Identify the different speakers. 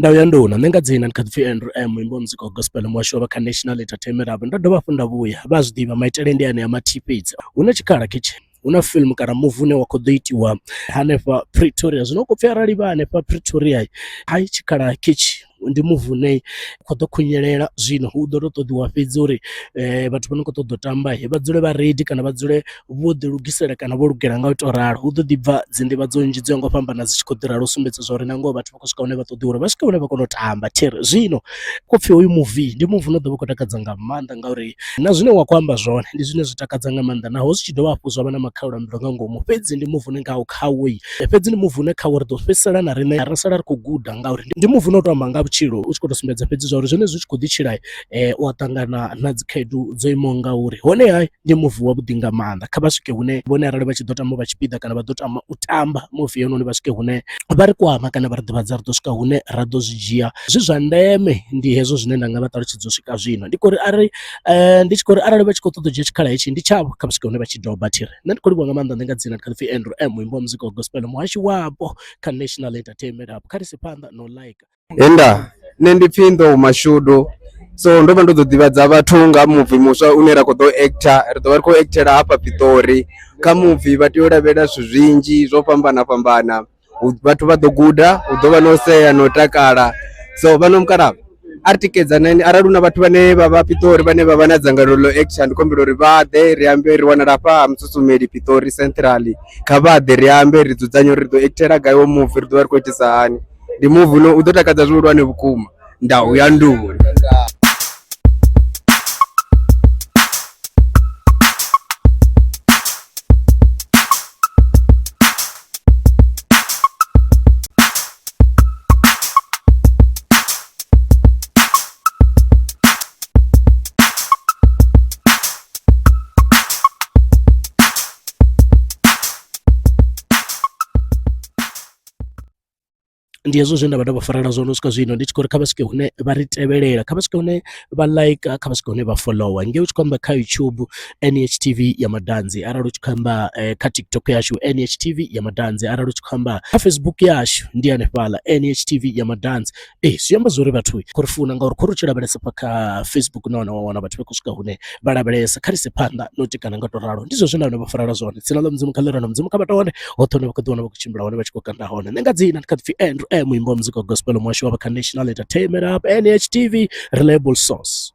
Speaker 1: Ndau ya nduna nṋe nga dzina ndi kha ḓi pfhi Andrew M muimbi wa muzika wa gospel muhasho wa vha kha National Entertainment Hub ndo dovha hafhu nda vhuya vha zwi ḓivha maitele ndi anea mathihi fhedzi hu na tshikhala khetshe hu na film kana movie une wa kho ḓo itiwa hanefha Pretoria zwino hu khou pfhi arali vha hanefha Pretoria hai tshikhala khetshi ndi movie une khou ḓo khunyelela zwino hu ḓo to ṱoḓiwa fhedzi uri vhathu vha no kho ṱoḓa u tamba vha dzule vha ready kana vha dzule vho ḓi lugisela kana vho lugela nga u to ralo. Hu ḓo ḓi bva dzi nḓivhadzo nnzhi dzo yaho nga u fhambana dzi tshi khou ḓi ralo u sumbedza zwa uri na ngoho vhathu vha khou swika hune vha ṱoḓiwa uri vha swike hune vha kone u tamba thiri. Zwino khou pfhi hoyu movie ndi movie une u ḓo vha u khou takadza nga maanḓa ngauri na zwine wa khou amba zwone ndi zwine zwi takadza nga maanḓa naho zwi tshi dovha hafhu zwa vha na makhaulambilu nga ngomu fhedzi ndi movie une ngawo khawo fhedzi ndi movie une khawo ri ḓo fhedzisela na riṋe ra sala ri khou guda ngauri ndi movie une u tou amba nga vhutshilo u tshi khou tou sumbedza fhedzi zwa uri zwenezwi u tshi khou ḓi tshila u a ṱangana na dzi khaedu dzo imaho nga uri. Honeha ndi muvi wavhuḓi nga maanḓa kha vha swike hune vhone arali vha tshi ḓo tama u vha tshipiḓa kana vha ḓo tama u tamba muvi heinoni vha swike hune vha ri kwama kana vha ri ḓivhadza ri ḓo swika hune ra ḓo zwi dzhia zwi zwa ndeme. Ndi hezwo zwine nda nga vha ṱalutshedza u swika zwino ndi khou ri arali ndi tshi khou ri arali vha tshi khou ṱoḓa u dzhia tshikhala hetshi ndi tshavho kha vha swike hune vha tshi doba thiri. Nṋe ndi khou livhuwa nga maanḓa nṋe nga dzina ndi kha ḓi pfhi Andrew M muimbi wa muzika wa gospel muhashi wapo kha National Entertainment Hub kha ri ise phanḓa no like.
Speaker 2: He nda, nṋe ndi pfhi Nḓou Mashudu so ndo vha ndo ḓo ḓivhadza vhathu nga muvi muswa une ra kho ḓo actor ri ḓo vha ri khou akthela hafha Pitori kha muvi vha tea u lavhelela zwithu zwinzhi zwo fhambana fhambana vhathu vha ḓo guda hu ḓo vha na u sea na u takala so vhana mukalaha a ri tikedzanani arali hu na vhathu vhane vha vha Pitori vhane vha vha na dzangalelo ḽo actor ndi khou humbela uri vha ḓe ri ambe ri wanala hafha ha Mususumeli Pitori Central kha vha ḓe ri ambe ri dzudzanye uri ri ḓo akthela gai hoyu muvi ri ḓo vha ri khou itisa hani. Ndi muvi une u ḓo takadza zwihulwane vhukuma ndau ya nduni.
Speaker 1: Ndi hezwo zwe nda vha ndo vha farela zwone u swika zwino ndi tshi khou ri kha vha swike hune vha ri tevhelela, kha vha swike hune vha like, kha vha swike hune vha foḽowa. Ngei u tshi khou amba kha YouTube NHTV ya Madanzi, arali u tshi khou amba kha TikTok yashu NHTV ya Madanzi, arali u tshi khou amba kha Facebook yashu ndi hanefhaḽa NHTV ya Madanzi. Ee zwi amba zwori vhathu khou ri funa ngauri khou ri tshi lavhelesa hafha kha Facebook na hone wa wana vhathu vha khou swika hune vha lavhelesa kha ri ise phanḓa na u tikana nga u tou ralo. Ndi zwezwo zwine vha farela zwone dzina ḽa mudzimu kha ḽi renda mudzimu kha vha tou hone hoṱhe hune vha khou ḓi wana vha khou tshimbila hone vha tshi khou kanda hone. Nṋe nga dzina ndi kha ḓi pfhi Andrew M muimbi wa muzika wa gospel muhasho wa vha kha National Entertainment Hub NHTV reliable source.